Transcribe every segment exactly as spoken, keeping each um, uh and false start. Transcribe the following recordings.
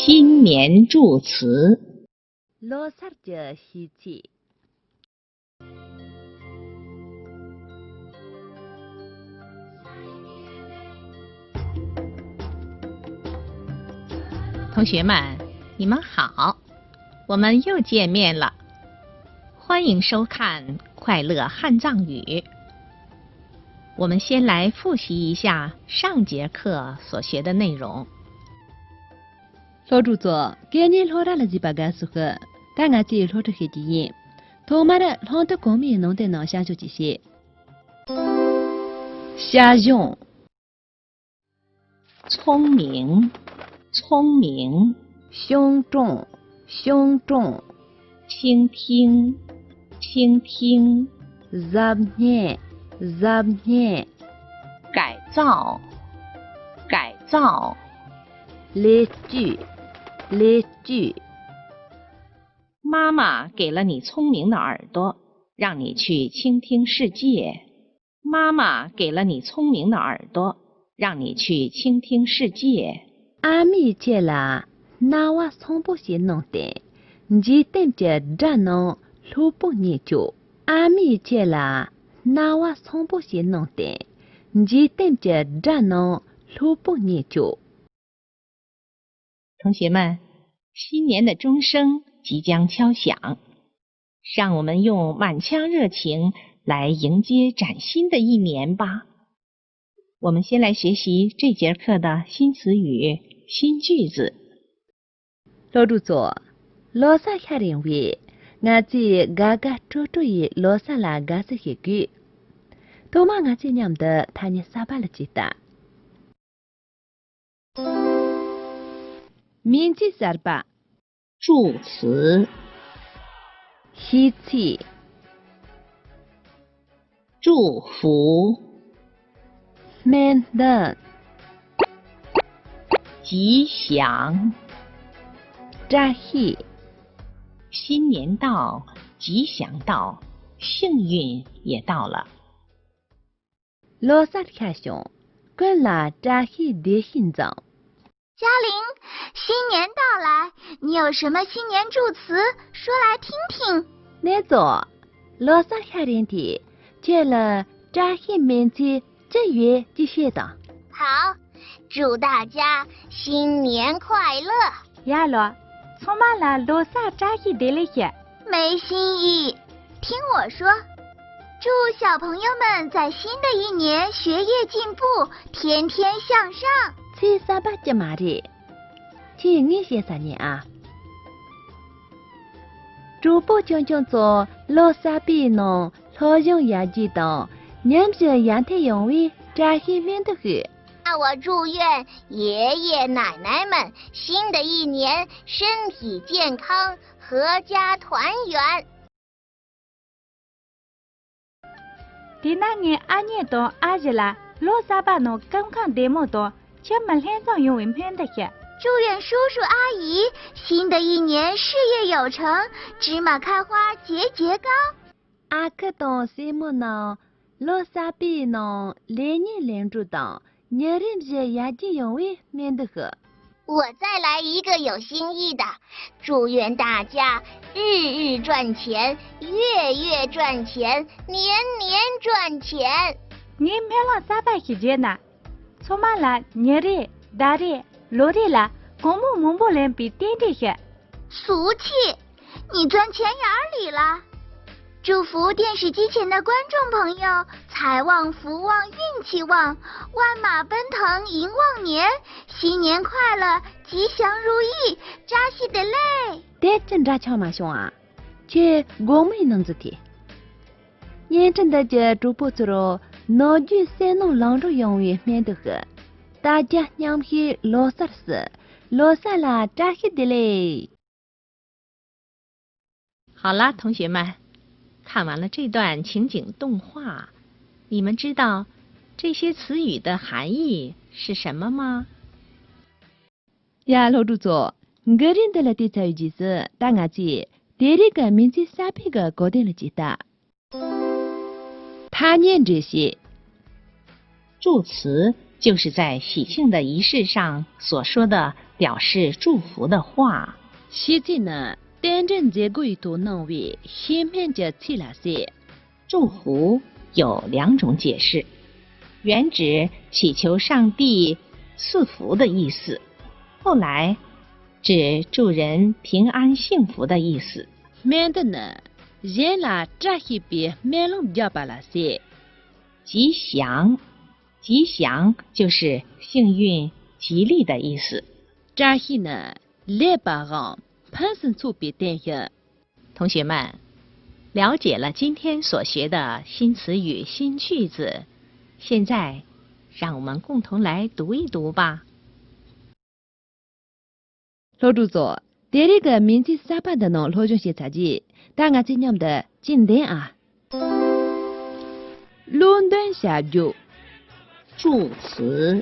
新年祝词。 ལོ་གསར་གྱི་ཞུས་ཚིག། 同学们，你们好，我们又见面了，欢迎收看《快乐汉藏语》。我们先来复习一下上节课所学的内容。 སློབ་ཕྲུག་ཚོ། སྐད་གཉིས་སློབ་གྲྭ་ལ་གཟིགས་པ་དགའ་བསུ་ཞུ། ད་ང་ཚོས་སློབ་ཁྲིད་བྱེད་ཀྱི་ཡིན། ཐོག་མར་སློབ་དེབ་གོང་མའི་ནང་དོན་རྣམས་བྱ་སྤྱོད་ཅིག་བྱེད། བྱ་གཞུང་། 聪明，聪明。 གཞུང་དྲང་། གཞུང་དྲང་། 倾听，倾听。 གཟབ་ཉན། གཟབ་ཉན། 改造，改造。 ལེགས་བཅོས། ལེགས་བཅོས། 妈妈给了你聪明的耳朵，让你去倾听世界。妈妈给了你聪明的耳朵，让你去倾听世界。 ཨ་མས་ཁྱེད་ལ་རྣ་བ་སངས་པོ་ཞིག་གནང་སྟེ། འཇིག་རྟེན་གྱི་སྒྲ་རྣམས་ལྷུག་པོ་ཉན་ཆོག། ཨ་མས་ཁྱེད་ལ་རྣ་བ་སངས་པོ་ཞིག་གནང་སྟེ། འཇིག་རྟེན་གྱི་སྒྲ་རྣམས་ལྷུག་པོ་ཉན་ཆོག། 同学们，新年的钟声即将敲响，让我们用满腔热情来迎接崭新的一年吧。我们先来学习这节课的新词语、新句子。 སློབ་ཕྲུག་ཚོ། ལོ་གསར་ཤར་ཡོང་བས། ང་ཚོས་དགའ་དགའ་སྤྲོ་སྤྲོ་ཡིས་ལོ་གསར་ལ་དགའ་བསུ་ཞུ་དགོས། ཐོག་མར་ང་ཚོས་མཉམ་དུ་ཐ་སྙད་གསར་པ་ལ་གཟིགས་དང་། མིང་ཚིག་གསར་པ། 祝词。 ཞུས་ཚིག། 祝福。 སྨོན་འདུན། 吉祥。 བཀྲ་ཤིས། 新年到，吉祥到，幸运也到了。 ལོ་གསར་ཤར་བྱུང་། ཀུན་ལ་བཀྲ་ཤིས་བདེ་ཞིག་འཛོམས། 嘉玲，新年到来，你有什么新年祝词？说来听听。 ནེ་ཙོ། ལོ་གསར་ཤར་ཡོང་དུས། ཁྱེད་ལ་བཀྲ་ཤིས་སྨོན་ཚིག་ཅི་ཡོད་ཅིག་བཤད་དང་། 好，祝大家新年快乐。 ཡ་ལོ། ཚང་མ་ལ་ལོ་གསར་བཀྲ་ཤིས་བདེ་ལེགས་ཞུ། 没新意。听我说，祝小朋友们在新的一年学业进步，天天向上。 ཚིག་གསར་པ་ཅི་མ་རེད། ཁྱེད་ངས་བཤད་ས་ཉན་ཨ། གྲོགས་པོ་ཆུང་ཆུང་ཚོ་ལོ་གསར་པའི་ནང་སློབ་སྦྱོང་ཡར་རྒྱས་དང་ཉམས་ཞིབ་ཡར་ཐོན་ཡོང་བའི་བཀྲ་ཤིས་སྨོན་འདུན་ཞུ། 那我祝愿爷爷奶奶们新的一年身体健康，阖家团圆。 དེས་ན་ངས་ཨ་མྱེས་དང་ཨ་ཞེ་ལ་ལོ་གསར་པ་ནང་སྐུ་ཁམས་བདེ་མོ་དང་ཁྱིམ་མི་ལྷན་འཛོམས་ཡོང་བའི་སྨོན་འདུན་ཞུ། 祝愿叔叔阿姨新的一年事业有成，芝麻开花节节高。 ཨ་ཁུ་དང་སྲས་མོ་རྣམས་ལོ་གསར་པའི་ནང་ལེགས་ཉེས་ལེགས་འགྲུབ་དང་ཉིན་རེ་བཞིན་ཡར་རྒྱས་ཡོང་བའི་སྨོན་འདུན་ཞུ། 我再来一个有新意的，祝愿大家日日赚钱，月月赚钱，年年赚钱。 ངས་སྨོན་ལམ་གསར་པ་ཞིག་བརྗོད་ན། ཚང་མ་ལ་ཉིན་རེ་ཟླ་རེ་ལོ་རེ་ལ་སྒོར་མོ་མང་པོ་ལེན་པའི་རྟེན་འབྲེལ་ཞུ། 俗气，你钻钱眼儿里了。祝福电视机前的观众朋友，财旺福旺运气旺，万马奔腾迎旺年，新年快乐，吉祥如意，扎西德勒。 དེ་ཅི་འདྲ་ཆགས་མ་བྱུང་ཨ། ཁྱེད་དགོང་མོའི་ནང་འཛུལ་ཐེ། བརྙན་འཕྲིན་འདི་གྱི་གྲོགས་པོ་ཚོར་ནོར་རྒྱུས་བསོད་ནམས་ལོངས་སྤྱོད་ཡོང་བའི་སྨོན་འདུན་ཞུ། ད་རྒྱ་སྙམ་ཤིང་ལོ་གསར་སྲིད། ལོ་གསར་ལ་བཀྲ་ཤིས་བདེ་ལེགས། 好了，同学们，看完了这段情景动画，你们知道这些词语的含义是什么吗？ ཡ་སློབ་ཕྲུག་ཚོ། གི་རིགས་འདི་ལ་བལྟས་ཚར་བའི་རྗེས་སུ་ད་ང་ཚོས་དེ་རིང་གི་མིང་ཚིག་གསར་པའི་གི་གོ་དོན་ལ་གཟིགས་དང་། ཐ་སྙད་འགྲེལ་བཤད། 祝词就是在喜庆的仪式上所说的表示祝福的话。 ཞེས་ཚིག་ནི་རྟེན་འབྲེལ་མཛད་སྒོ་ཡི་ཐོག་གནང་བའི་ཤེས་སྨན་གྱི་ཚིག་ལ་ཟེར། 祝福有两种解释，原指祈求上帝赐福的意思，后来指祝人平安幸福的意思。 སྨན་འདི་ནི་གཞན་ལ་བཀྲ་ཤིས་པའི་སྨོན་ལམ་རྒྱག་པ་ལ་ཟེར། 吉祥，吉祥就是幸运、吉利的意思。 བཀྲ་ཤིས་ནི་ལེགས་པའམ་ཕུན་སུམ་ཚོགས་པའི་དོན་ཡིན། 同学们，了解了今天所学的新词语、新句子，现在让我们共同来读一读吧。 སློབ་ཕྲུག་ཚོ། དེ་རིང་གི་མིང་ཚིག་གསར་པ་འདི་ནང་སློབ་སྦྱོང་བྱས་ཚར་རྗེས། ད་ང་ཚོས་མཉམ་དུ་གཅིག་འདོན་ཨ། བློ་འདོན་བྱ་རྒྱུ། 祝词，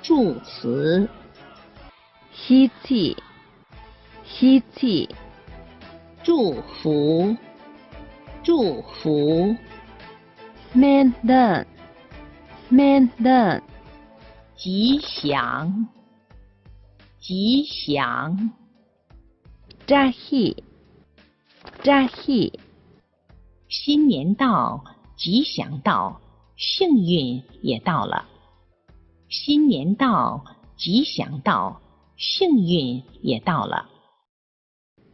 祝词， ཞེས་ཚིག་ཞེས་ཚིག 祝福，祝福， སྨན་འདི། སྨན་འདི། 吉祥，吉祥， བཀྲ་ཤིས། བཀྲ་ཤིས། 新年到，吉祥到，幸运也到了。新年到，吉祥到，幸运也到了。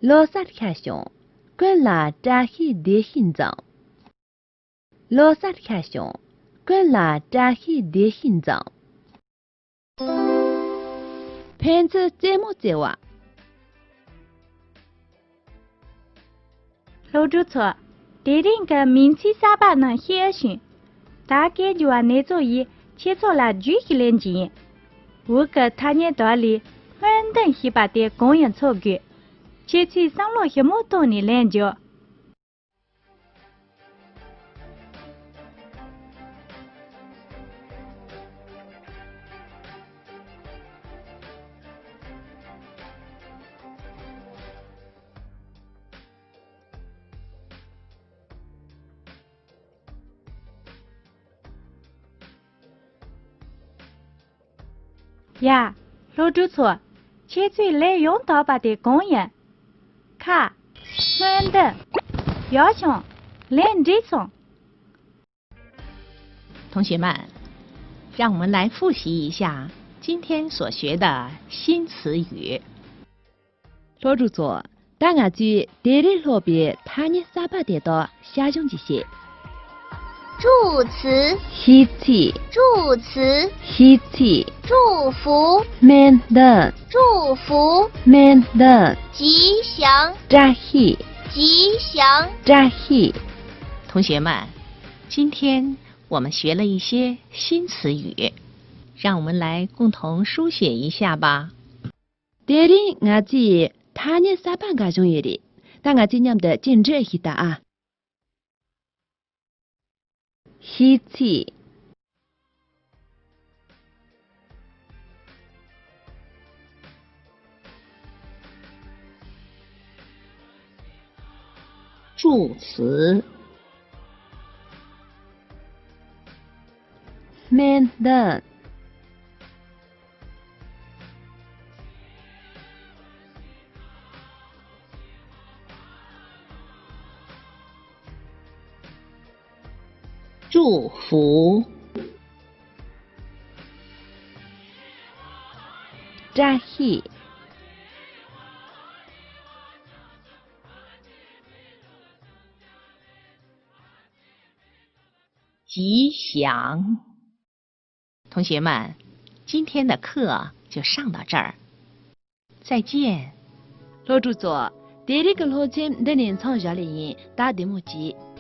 ལོ་གསར་ཤར་བྱུང་། ཀུན་ལ་བཀྲ་ཤིས་བདེ་ཤིག་འཛོམས། ལོ་གསར་ཤར་བྱུང་། ཀུན་ལ་བཀྲ་ཤིས་བདེ་ཤིག་འཛོམས། ཕན་ཚུན་རྩེད་མོ་རྩེ་བ། སློབ་ཕྲུག་ཚོ། དེ་རིང་གི་མིང་ཚིག་གསར་པ་རྣམས་ཤེས་ཤིང་། ད་སྐད་སྒྱུར་བ་ནེ་ཙོ་ཡིས་ཁྱེད་ཚོ་ལ་བརྗོད་ཤིག་ལེན་གྱི་ཡིན། འོག་གི་ཐ་སྙད་དག་ལས་སྨོན་འདུན་ཞེས་པ་དེ་གང་ཡིན་ཚོར་དགོས། ཁྱེད་ཚོས་བསམ་བློ་ཞིབ་མོ་བཏང་ནས་ལེན་རྒྱུ། ཡ། སློབ་ཕྲུག་ཚོ། ཁྱེད་ཚོས་ལན་ཡང་དག་པ་དེ་གང་ཡིན། ཁ། སྨོན་འདུན། ཡག་བྱུང་། ལན་འགྲིག་སོང་། 同学们，让我们来复习一下今天所学的新词语。 སློབ་ཕྲུག་ཚོ། ད་ང་ཚོས་དེ་རིང་སློབ་པའི་ཐ་སྙད་གསར་པ་དེ་དག་ཞིབ་སྦྱོང་གྱིས་བཤད། 祝词， ཞེས་ཚིག 祝词， ཞེས་ཚིག 祝福， སྨན་འདུན། 祝福， སྨན་འདུན། 吉祥， བཀྲ་ཤིས། 吉祥， བཀྲ་ཤིས། 同学们，今天我们学了一些新词语，让我们来共同书写一下吧。 དེ་རིང་ང་ཚོས་ཐ་སྙད་གསར་པ་འགའ་སྦྱོང་ཡོད་རེད། ད་ང་ཚོས་མཉམ་དུ་གཅིག་འབྲི་ཞིག་ལྟ་ཨ། ཞེས་ཚིག 祝词， སྨན་འདུན། 祝福， བཀྲ་ཤིས། 吉祥。 同学们，今天的课就上到这儿，再见。 སློབ་ཕྲུག་ཚོ། དེ་རིང་གི་སློབ་ཚན་འདི་ནས་མཚམས་བཞག་ལེ་ཡིན། ད་བདེ་མོ་བྱོས།